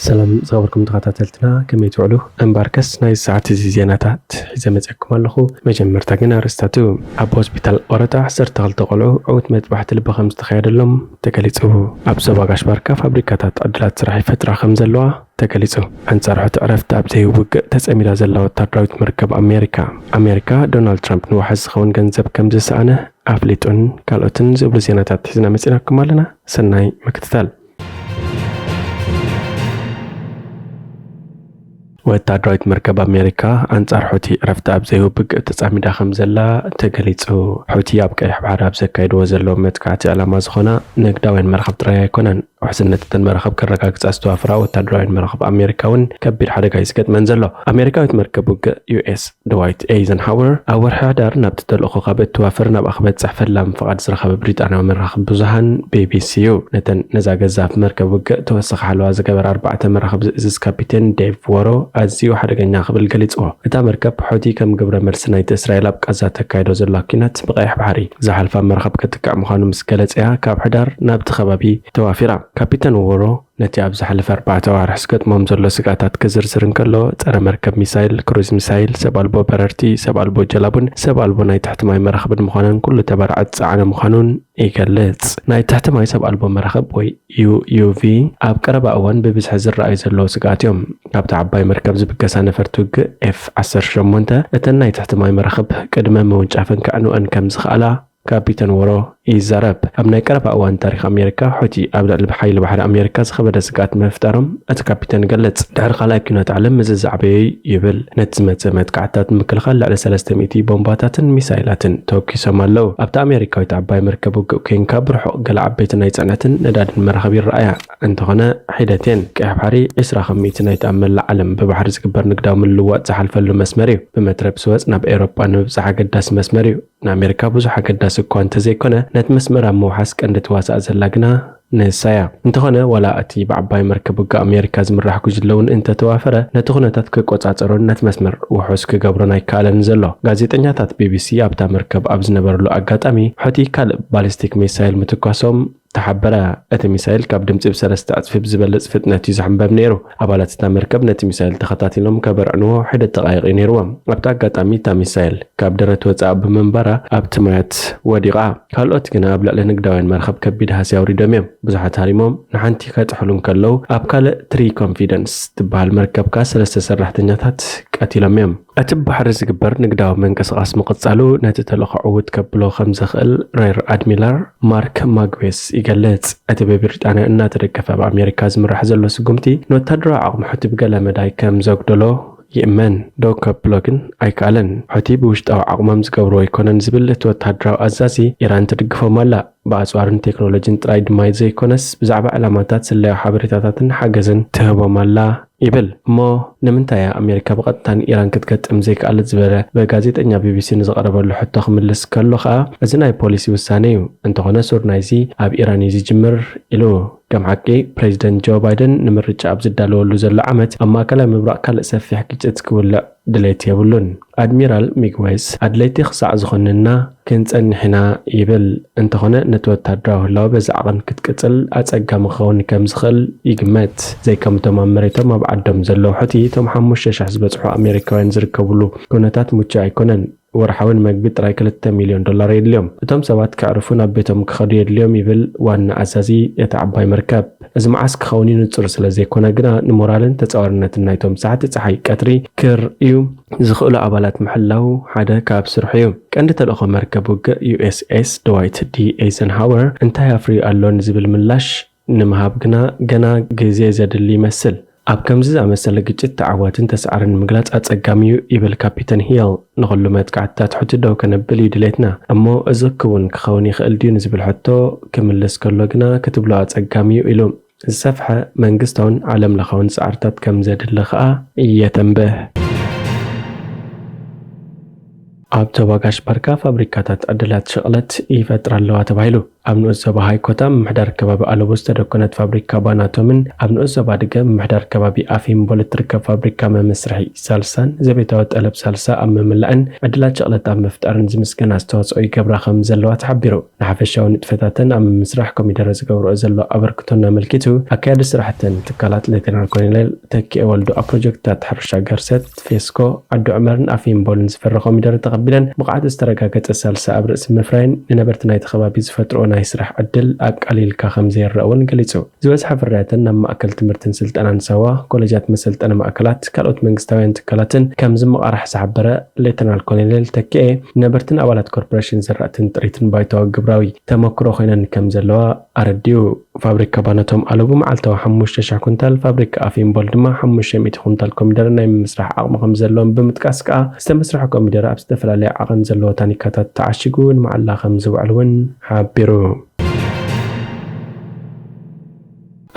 ሰላም ዝኸበርኩም ተኸታተልትና፣ ከመይ ትውዕሉ? እምበኣርከስ ናይ ሰዓት እዚ ዜናታት ሒዘ መፅኣኩም ኣለኹ። መጀመርታ ግን ኣርእስታቱ። ኣብ ሆስፒታል ኦረታ ዓሰርተ ክልተ ቆልዑ ዕውት መጥባሕቲ ልቢ ከም ዝተኻየደሎም ተገሊጹ። ኣብ ዞባ ጋሽ ባርካ ፋብሪካታት ዕድላት ስራሕ ይፈጥራ ከም ዘለዋ ተገሊጹ። ኣንጻር ሑቲ ዕረፍቲ ኣብ ዘይህብ ውግእ ተጸሚዳ ዘላ ወታደራዊት መርከብ ኣሜሪካ። ኣሜሪካ ዶናልድ ትራምፕ ንዋሕስ ዝኸውን ገንዘብ ከም ዝሰኣነ ኣፍሊጡን ካልኦትን ዝብሉ ዜናታት ሒዝና መጺናኩም ኣለና። ሰናይ ምክትታል። ወታደራዊት መርከብ ኣሜሪካ ኣንጻር ሑቲ ዕረፍቲ ኣብ ዘይህብ ውግእ ተጻሚዳ ከም ዘላ ተገሊጹ። ሑቲ ኣብ ቀይሕ ባሕሪ ኣብ ዘካይድዎ ዘለዉ መጥቃዕቲ ዕላማ ዝኾና ንግዳውያን መራኽብ ጥራይ ኣይኮነን። ውሕስነት እተን መራኽብ ከረጋግጻ ዝተዋፍራ ወታደራውያን መራኽብ ኣሜሪካ እውን ከቢድ ሓደጋ እዩ ዝገጥመን ዘሎ። ኣሜሪካዊት መርከብ ውግእ ዩ ኤስ ድዋይት ኤይዘንሃወር ኣብ ወርሒ ሕዳር ናብቲ ተልእኾ ካብ እትዋፍር ናብኣ ክበጽሕ ፈላሚ ፍቓድ ዝረኸበ ብሪጣንያዊ መራኽብ ብዙሃን ቢ ቢ ሲ እዩ። ነተን ነዛ ገዛፍ መርከብ ውግእ ተወሳኺ ሓለዋ ዝገበራ ኣርባዕተ መራኽብ ዝእዝዝ ካፒቴን ዴቭ ወሮ ኣዝዩ ሓደገኛ ክብል ገሊጽዎ። እታ መርከብ ሑቲ ከም ግብረ መልሲ ናይቲ እስራኤል ኣብ ቃዛ ተካይዶ ዘላ ኲናት ብቐይሕ ባሕሪ ዝሓልፋ መራኽብ ክትክዕ ምዃኑ ምስ ገለጸ እያ ካብ ሕዳር ናብቲ ከባቢ ተዋፊራ። ካፒተን ወሮ ነቲ ኣብ ዝሓለፈ ኣርባዕተ ኣዋርሕ ዝገጥሞም ዘሎ ስግኣታት ክዝርዝር እንከሎ፣ ጸረ መርከብ ሚሳይል፣ ክሩዝ ሚሳይል፣ ሰብ ኣልቦ በረርቲ፣ ሰብ ኣልቦ ጀላቡን ሰብ ኣልቦ ናይ ትሕቲ ማይ መራኽብን ምዃነን ኩሉ ተባራዕ ዝጸዓነ ምዃኑን ይገልጽ። ናይ ትሕቲ ማይ ሰብ ኣልቦ መራኽብ ወይ ዩ ዩ ቪ ኣብ ቀረባ እዋን ብብዝሒ ዝረኣዩ ዘለዉ ስግኣት እዮም። ካብታ ዓባይ መርከብ ዝብገሳ ነፈርቲ ውግእ ኤፍ ዓሰርተ ሸሞንተ እተን ናይ ትሕቲ ማይ መራኽብ ቅድመ ምውንጫፈን ከዕንወን ከም ዝኽኣላ ካፒተን ወሮ ይዛረብ። ኣብ ናይ ቀረባ እዋን ታሪኽ ኣሜሪካ፣ ሑቲ ኣብ ልዕሊ ሓይሊ ባሕሪ ኣሜሪካ ዝኸበደ ስግኣት ምፍጣሮም እቲ ካፒተን ይገልጽ። ድሕሪ ካልኣይ ኲናት ዓለም እዚ ዝዓበየ እዩ ይብል። ነቲ ዝመጽእ መጥቃዕትታት ንምክልኻል ልዕሊ ሰለስተ ሚእቲ ቦምባታትን ሚሳይላትን ተወኪሶም ኣለዉ። ኣብታ ኣሜሪካዊት ዓባይ መርከብ ውግእ ኮይንካ ብርሑቕ ገለ ዓበይቲ ናይ ጽዕነትን ነዳድን መራኽብ ይረኣያ። እንተኾነ ሒደት እየን። ቀይሕ ባሕሪ ዕስራ ካብ ሚእቲ ናይቲ ኣብ መላእ ዓለም ብባሕሪ ዝግበር ንግዳዊ ምልውዋጥ ዝሓልፈሉ መስመር እዩ። ብመትረብ ስወጽ ናብ ኤውሮጳ ንምብጻሕ ኣገዳሲ መስመር እዩ። ንኣሜሪካ ብዙሕ ኣገዳሲ እኳ እንተዘይኮነ፣ ነቲ መስመር ኣብ ምውሓስ ቀንዲ ትዋሳእ ዘላ ግና ንሳ እያ። እንተኾነ፣ ዋላ እቲ ብዓባይ መርከብ ውግእ ኣሜሪካ ዝምራሕ ጉጅለ እውን እንተተዋፈረ፣ ነቲ ኩነታት ክቆጻጸሮን ነቲ መስመር ውሑስ ክገብሮን ኣይከኣለን ዘሎ። ጋዜጠኛታት ቢ ቢ ሲ ኣብታ መርከብ ኣብ ዝነበርሉ ኣጋጣሚ፣ ሑቲ ካልእ ባሊስቲክ ሚሳይል ምትኳሶም ተሓበረ። እቲ ሚሳይል ካብ ድምጺ ብሰለስተ ዕጽፊ ብዝበልጽ ፍጥነት እዩ ዝሕንበብ ነይሩ። ኣባላት እታ መርከብ ነቲ ሚሳይል ተኸታቲሎም ከበርዕንዎ ሒደት ደቓይቕ እዩ ነይርዎም። ኣብቲ ኣጋጣሚ እታ ሚሳይል ካብ ደረት ወጻእ ብምንባራ ኣብቲ ማያት ወዲቓ። ካልኦት ግና ኣብ ልዕሊ ንግዳውያን መራኽብ ከቢድ ሃስያ ኣውሪዶም እዮም። ብዙሓት ሃሪሞም ንሓንቲ ከጥሕሉ እንከለዉ፣ ኣብ ካልእ ትሪ ኮንፊደንስ ትበሃል መርከብ ከኣ ሰለስተ ሰራሕተኛታት ቀቲሎም እዮም። እቲ ብባሕሪ ዝግበር ንግዳዊ ምንቅስቓስ ምቕጻሉ ነቲ ተልእኾ ዕዉት ከብሎ ከም ዘኽእል ሬር ኣድሚራል ማርክ ማግዌስ ይገልጽ። እቲ ብብሪጣንያ እናተደገፈ ኣብ ኣሜሪካ ዝምራሕ ዘሎ ስጉምቲ ንወታደራዊ ዓቕሚ ሑቲ ብገለ መዳይ ከም ዘጉደሎ ይእመን። ደው ከብሎ ግን ኣይከኣለን። ሑቲ ብውሽጣዊ ዓቕሞም ዝገብርዎ ኣይኮነን ዝብል እቲ ወታደራዊ ኣዛዚ፣ ኢራን ትድግፎም ኣላ። ብኣጽዋርን ቴክኖሎጂን ጥራይ ድማ ዘይኮነስ፣ ብዛዕባ ዕላማታት ስለያ ሓበሬታታትን ሓገዝን ትህቦም ኣላ ይብል። እሞ ንምንታይ እያ ኣሜሪካ ብቐጥታ ንኢራን ክትገጥም ዘይከኣለት ዝበለ ብጋዜጠኛ ቢ ቢ ሲ ንዝቐረበሉ ሕቶ ክምልስ ከሎ ኸኣ፣ እዚ ናይ ፖሊሲ ውሳነ እዩ። እንተኾነ ሱር ናይዚ ኣብ ኢራን እዩ ዝጅምር ኢሉ። ከም ሓቂ፣ ፕሬዚደንት ጆ ባይደን ንምርጫ ኣብ ዝዳለወሉ ዘሎ ዓመት ኣብ ማእከላይ ምብራቕ ካልእ ሰፊሕ ግጭት ክውልዕ ድሌት የብሉን። ኣድሚራል ሚግዌስ፣ ኣድለይቲ ክሳዕ ዝኾንና ክንጸንሕ ኢና ይብል። እንተኾነ፣ ነቲ ወታደራዊ ህላወ በዚ ዓቐን ክትቅጽል ኣጸጋሚ ክኸውን ከም ዝኽእል ይግመት። ዘይከምቶም ኣብ መሬቶም ኣብ ዓዶም ዘለዉ ሑቲ፣ እቶም ሓሙሽተ ሽሕ ዝበጽሑ ኣሜሪካውያን ዝርከብሉ ኩነታት ምቹእ ኣይኮነን። ወርሓዊ ንመግቢ ጥራይ ክልተ ሚልዮን ዶላር የድልዮም። እቶም ሰባት ከዕርፉ ናብ ቤቶም ክኸዱ የድልዮም ይብል ዋና ኣዛዚ እታ ዓባይ መርከብ። እዚ መዓስ ክኸውን እዩ ንጹር ስለ ዘይኮነ ግና፣ ንሞራልን ተጻዋርነትን ናይቶም ሳሕቲ ጸሓይ ቀትሪ ክርእዩ ዝኽእሉ ኣባላት ምሕላው ሓደ ካብ ስርሑ እዩ። ቀንዲ ተልእኾ መርከብ ውግእ ዩ ኤስ ኤስ ድዋይት ዲ ኤይዘንሃወር እንታይ ኣፍርዩ ኣሎ ንዝብል ምላሽ ንምሃብ ግና ገና ግዜ ዘድሊ ይመስል። ኣብ ከምዚ ዝኣመሰለ ግጭት ተዓዋትን ተሳዕርን ንምግላጽ ኣጸጋሚ እዩ ይብል ካፒተን ሂል። ንኹሉ መጥቃዕትታት ሑቲ ደው ከነብል እዩ ድሌትና። እሞ እዚ ክውን ክኸውን ይኽእል ድዩ ንዝብል ሕቶ ክምልስ ከሎ ግና ክትብሎ ኣጸጋሚ እዩ ኢሉ። ዝሰፍሐ መንግስታውን ዓለም ለኻውን ጻዕርታት ከም ዘድሊ ከኣ የተንብህ። ኣብ ዞባ ጋሽ ባርካ ፋብሪካታት ዕድላት ሽቕለት ይፈጥራ ኣለዋ ተባሂሉ። ኣብ ንኡስ ዞባ ሃይኮታ ምምሕዳር ከባቢ ኣለቡ ዝተደኮነት ፋብሪካ ባናቶምን ኣብ ንኡስ ዞባ ድገ ምምሕዳር ከባቢ ኣፊምቦል እትርከብ ፋብሪካ መመስርሒ ሳልሳን ዘቤታዊ ጠለብ ሳልሳ ኣብ ምምላእን ዕድላት ሸቕለት ኣብ ምፍጣርን ዝምስገን ኣስተዋፅኦ ይገብራ ከም ዘለዋ ተሓቢሩ። ንሓፈሻዊ ንጥፈታተን ኣብ ምምስራሕ ኮሚደረ ዝገብርኦ ዘሎ ኣበርክቶ እናመልኪቱ፣ ኣካያዲ ስራሕተን ትካላት ሌተናል ኮሎኔል ተኪኤ ወልዱ ኣብ ፕሮጀክትታት ሕርሻ ገርሰት፣ ፌስኮ፣ ዓዲ ዑመርን ኣፊምቦልን ዝፈረ ኮሚደረ ተቐቢለን ብቕዓቱ ዝተረጋገጸ ሳልሳ ኣብ ርእሲ ምፍራይን ንነበርቲ ናይቲ ከባቢ ዝፈጥርኦ ናይ ስራሕ ዕድል ኣቃሊልካ ከም ዘየረእ እውን ገሊጹ። ዝበዝሐ ፍርያተን ናብ ማእከል ትምህርትን ስልጠናን ሳዋ፣ ኮሌጃት፣ መሰልጠኒ ማእከላት፣ ካልኦት መንግስታውያን ትካላትን ከም ዝመቓራሕ ዝሓበረ ሌተናል ኮሎኔል ተኪኤ፣ ነበርትን ኣባላት ኮርፖሬሽን ዘራእትን ጥሪትን ባይታዊ ግብራዊ ተመክሮ ኮይነን ከም ዘለዋ ኣረዲኡ። ፋብሪካ ባነቶም ኣለቡ መዓልታዊ ሓሙሽተ ሽሕ ኩንታል፣ ፋብሪካ ኣፊምቦል ድማ ሓሙሽተ ሚእቲ ኩንታል ኮሚደረ ናይ ምምስራሕ ዓቕሚ ከም ዘለዎም ብምጥቃስ ከኣ ዝተመስርሐ ኮሚደረ ኣብ ዝተፈላለየ ዓቐን ዘለዎ ታኒካታት ተዓሺጉ ንመዓላ ከም ዝውዕል እውን ሓቢሩ።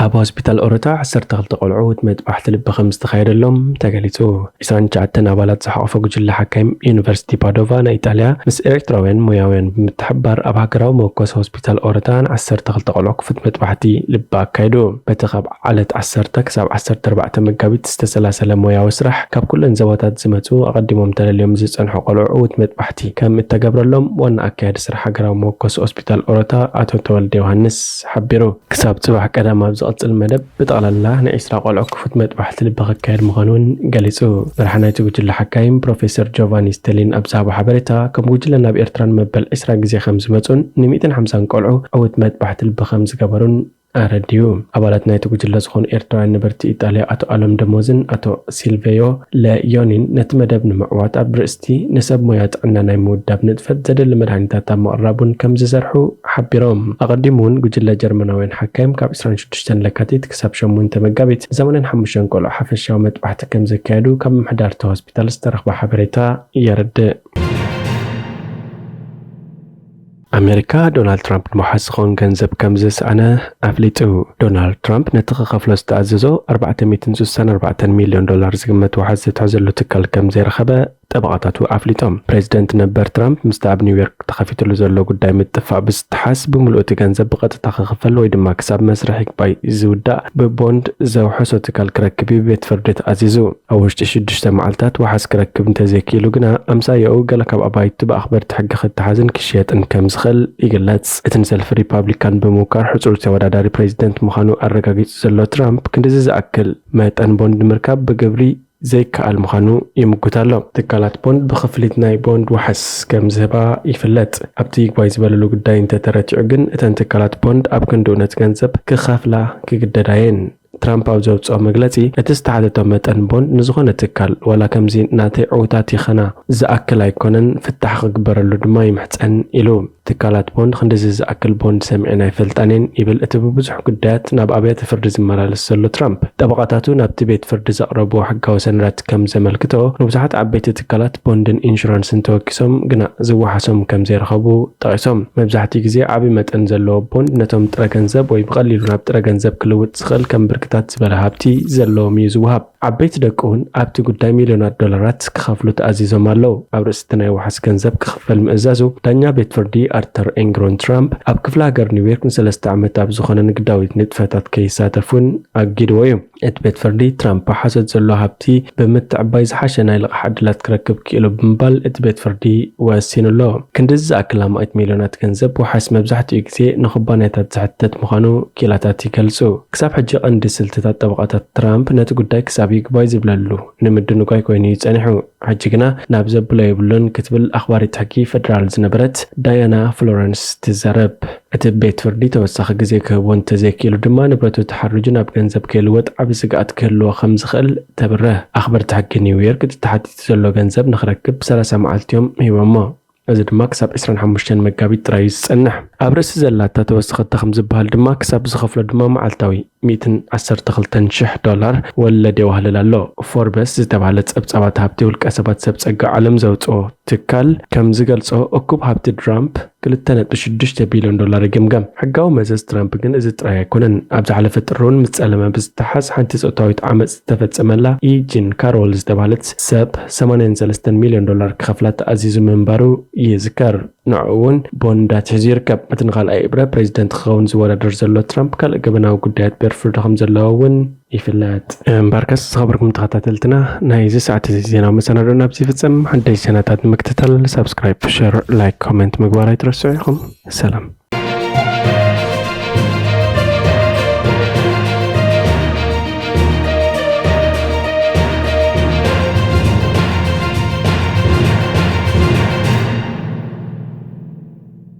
ኣብ ሆስፒታል ኦሮታ ዓሰርተ ክልተ ቆልዑ ውት መጥባሕቲ ልቢ ከም ዝተኻየደሎም ተገሊጹ። ዕስራን ትሽዓተን ኣባላት ዝሓቖፈ ጉጅለ ሓካይም ዩኒቨርሲቲ ፓዶቫ ናይ ኢጣልያ ምስ ኤርትራውያን ሞያውያን ብምትሕብባር ኣብ ሃገራዊ መወከሲ ሆስፒታል ኦሮታ ን ዓሰርተ ክልተ ቆልዑ ክፉት መጥባሕቲ ልቢ ኣካይዱ። በቲ ካብ ዓለት ዓሰርተ ክሳብ ዓሰርተ ኣርባዕተ መጋቢት ዝተሰላሰለ ሞያዊ ስራሕ ካብ ኩለን ዞባታት ዝመጹ ኣቐዲሞም ተለልዮም ዝጸንሑ ቆልዑ ውት መጥባሕቲ ከም እተገብረሎም ዋና ኣካያዲ ስራሕ ሃገራዊ መወከሲ ሆስፒታል ኦሮታ ኣቶ ተወልደ ዮሃንስ ሓቢሩ። ክሳብ ጽባሕ ቀዳም ኣብ ዝቕጽል መደብ ብጠቕላላ ንዒስራ ቆልዑ ክፉት መጥባሕቲ ልቢ ክካየድ ምዃኑ እውን ገሊጹ። መርሓ ናይቲ ጉጅለ ሓካይም ፕሮፌሰር ጆቫኒ ስተሊን ኣብ ዝሃቦ ሓበሬታ፣ ከም ጉጅለ ናብ ኤርትራ ንመበል ዕስራ ግዜ ከም ዝመጹን ንሚእትን ሓምሳን ቆልዑ ዕውት መጥባሕቲ ልቢ ከም ዝገበሩን ኣረዲኡ። ኣባላት ናይቲ ጉጅለ ዝኾኑ ኤርትራውያን ነበርቲ ኢጣልያ ኣቶ ኣሎም ደሞዝን ኣቶ ሲልቬዮ ለዮኒን ነቲ መደብ ንምዕዋት ኣብ ርእስቲ ንሰብ ሞያ ጥዕና ናይ ምውዳብ ንጥፈት ዘደሊ መድሃኒታት ኣብ ምቕራብ እውን ከም ዝሰርሑ ሓቢሮም። ኣቐዲሙ እውን ጉጅለ ጀርመናውያን ሓካይም ካብ ዕስራን ሽዱሽተን ለካቲት ክሳብ ሸሞንተ መጋቢት ሰማንያን ሓሙሽተን ቆልዑ ሓፈሻዊ መጥባሕቲ ከም ዘካየዱ ካብ ምምሕዳር እቲ ሆስፒታል ዝተረኽበ ሓበሬታ የረድእ። ኣሜሪካ ዶናልድ ትራምፕ ንመውሓስ ዝኸውን ገንዘብ ከም ዝሰኣነ ኣፍሊጡ። ዶናልድ ትራምፕ ነቲ ክኸፍሎ ዝተኣዘዞ ኣርባዕተ ሚእትን ስሳን ኣርባዕተን ሚልዮን ዶላር ዝግመት ዋሕስ ዝትሕዘሉ ትካል ከም ዘይረኸበ ጠበቓታቱ ኣፍሊጦም። ፕሬዚደንት ነበር ትራምፕ ምስቲ ኣብ ኒውዮርክ ተኸፊትሉ ዘሎ ጉዳይ ምጥፋእ ብዝተሓዝ፣ ብምሉእ እቲ ገንዘብ ብቐጥታ ክኽፈል ወይ ድማ ክሳብ መስርሕ ይግባይ ዝውዳእ ብቦንድ ዘውሐሶ ትካል ክረክብ እዩ ቤት ፍርዲ ተኣዚዙ። ኣብ ውሽጢ ሽዱሽተ መዓልታት ዋሕስ ክረክብ እንተዘይክኢሉ ግና፣ ኣምሳያኡ ገለ ካብ ኣባይቱ ብኣኽበርቲ ሕጊ ክተሓዝን ክሽየጥን ከም ዝኽእል ይግለጽ። እቲ ንሰልፊ ሪፓብሊካን ብምውካር ሕጹር ተወዳዳሪ ፕሬዚደንት ምዃኑ ኣረጋጊጹ ዘሎ ትራምፕ፣ ክንድዚ ዝኣክል መጠን ቦንድ ምርካብ ብግብሪ ዘይከኣል ምዃኑ ይምጉት ኣሎ። ትካላት ቦንድ ብኽፍሊት ናይ ቦንድ ዋሕስ ከም ዝህባ ይፍለጥ። ኣብቲ ይግባይ ዝበለሉ ጉዳይ እንተተረቲዑ ግን፣ እተን ትካላት ቦንድ ኣብ ክንድኡ ነቲ ገንዘብ ክኸፍላ ክግደዳ እየን። ትራምፕ ኣብ ዘውጽኦ መግለጺ፣ እቲ ዝተሓተቶ መጠን ቦንድ ንዝኾነ ትካል፣ ዋላ ከምዚ ናተይ ዕዉታት ይኸና ዝኣክል ኣይኮነን፣ ፍታሕ ክግበረሉ ድማ ይምሕጸን ኢሉ። ትካላት ቦንድ ክንድዚ ዝኣክል ቦንድ ሰሚዐን ኣይፈልጣን እየን ይብል እቲ ብብዙሕ ጉዳያት ናብ ኣብያተ ፍርዲ ዝመላለስ ዘሎ ትራምፕ። ጠበቓታቱ ናብቲ ቤት ፍርዲ ዘቕረብዎ ሕጋዊ ሰነዳት ከም ዘመልክቶ፣ ንብዙሓት ዓበይቲ ትካላት ቦንድን ኢንሹራንስን ተወኪሶም ግና ዝወሓሶም ከም ዘይረኸቡ ጠቒሶም። መብዛሕትኡ ግዜ ዓቢ መጠን ዘለዎ ቦንድ ነቶም ጥረ ገንዘብ ወይ ብቐሊሉ ናብ ጥረ ገንዘብ ክልውጥ ዝኽእል ከም ብርክታት ዝበለ ሃብቲ ዘለዎም እዩ ዝወሃብ። ዓበይቲ ደቂ እውን ኣብቲ ጉዳይ ሚልዮናት ዶላራት ክኸፍሉ ተኣዚዞም ኣለዉ። ኣብ ርእሲ እቲ ናይ ዋሕስ ገንዘብ ክኽፈል ምእዛዙ፣ ዳኛ ቤት ፍርዲ ኣርተር ኤንግሮን ትራምፕ ኣብ ክፍለ ሃገር ኒውዮርክ ንሰለስተ ዓመት ኣብ ዝኾነ ንግዳዊ ንጥፈታት ከይሳተፍ እውን ኣጊድዎ እዩ። እቲ ቤት ፍርዲ ትራምፕ ብሓሶት ዘሎ ሃብቲ ብምትዕባይ ዝሓሸ ናይ ልቓሕ ዕድላት ክረክብ ክኢሉ ብምባል እቲ ቤት ፍርዲ ወሲኑ ኣሎ። ክንድዚ ዝኣክል ኣማኢት ሚልዮናት ገንዘብ ዋሕስ መብዛሕትኡ ግዜ ንኩባንያታት ዝሕተት ምዃኑ ክኢላታት ይገልጹ። ክሳብ ሕጂ ቀንዲ ስልትታት ጠበቓታት ትራምፕ ነቲ ጉዳይ ክሳብ ይግባይ ዝብለሉ ንምድንጓይ ኮይኑ እዩ ጸኒሑ። ሕጂ ግና ናብ ዘብሎ የብሉን ክትብል ኣኽባሪት ሕጊ ፈደራል ዝነበረት ዳያና ፍሎረንስ ትዛረብ። እቲ ቤት ፍርዲ ተወሳኺ ግዜ ክህቦ እንተዘይክኢሉ ድማ ንብረቱ ተሓሪጁ ናብ ገንዘብ ከይልወጥ ዓቢ ስግኣት ክህልዎ ከም ዝኽእል ተብርህ። ኣኽበርቲ ሕጊ ኒውዮርክ እቲ ተሓቲቱ ዘሎ ገንዘብ ንኽረክብ ሰላሳ መዓልቲ እዮም ሂቦሞ። እዚ ድማ ክሳብ ዕስራን ሓሙሽተን መጋቢት ጥራይ እዩ ዝጸንሕ። ኣብ ርእሲ ዘላታ ተወሰኸቶ ከም ዝበሃል ድማ ክሳብ ዝኸፍሎ ድማ መዓልታዊ ሚእትን ዓሰርተ ክልተን ሽሕ ዶላር ወለድ የዋህልል ኣሎ። ፎርበስ ዝተባህለ ጸብጻባት ሃብቲ ውልቀ ሰባት ሰብ ጸጋ ዓለም ዘውጽኦ ትካል ከም ዝገልጾ፣ እኩብ ሃብቲ ትራምፕ ክልተ ነጥቢ ሽዱሽተ ቢልዮን ዶላር ይግምገም። ሕጋዊ መዘዝ ትራምፕ ግን እዚ ጥራይ ኣይኮነን። ኣብ ዝሓለፈ ጥሪ እውን ምስ ጸለመ ብዝተሓዝ ሓንቲ ጾታዊት ዓመጽ ዝተፈጸመላ ኢጂን ካሮል ዝተባህለት ሰብ ሰማንያን ሰለስተን ሚልዮን ዶላር ክኸፍላ ተኣዚዙ ምንባሩ ይዝከር። ንዕኡ እውን ቦንድ ኣትሒዙ ይርከብ። እቲ ንኻልኣይ እብረ ፕሬዚደንት ክኸውን ዝወዳደር ዘሎ ትራምፕ ካልእ ገበናዊ ጉዳያት ቤርፍርዶ ከም ዘለዎ እውን ይፍለጥ። እምበርከስ ዝኸበርኩም ተኸታተልትና፣ ናይዚ ሰዓት እዚ ዜናዊ መሰናዶ ናብዚ ይፍጸም። ሓደሽ ዜናታት ንምክትታል ሳብስክራይብ፣ ሸር፣ ላይክ፣ ኮሜንት ምግባር ኣይትረስዑ ኢኹም። ሰላም።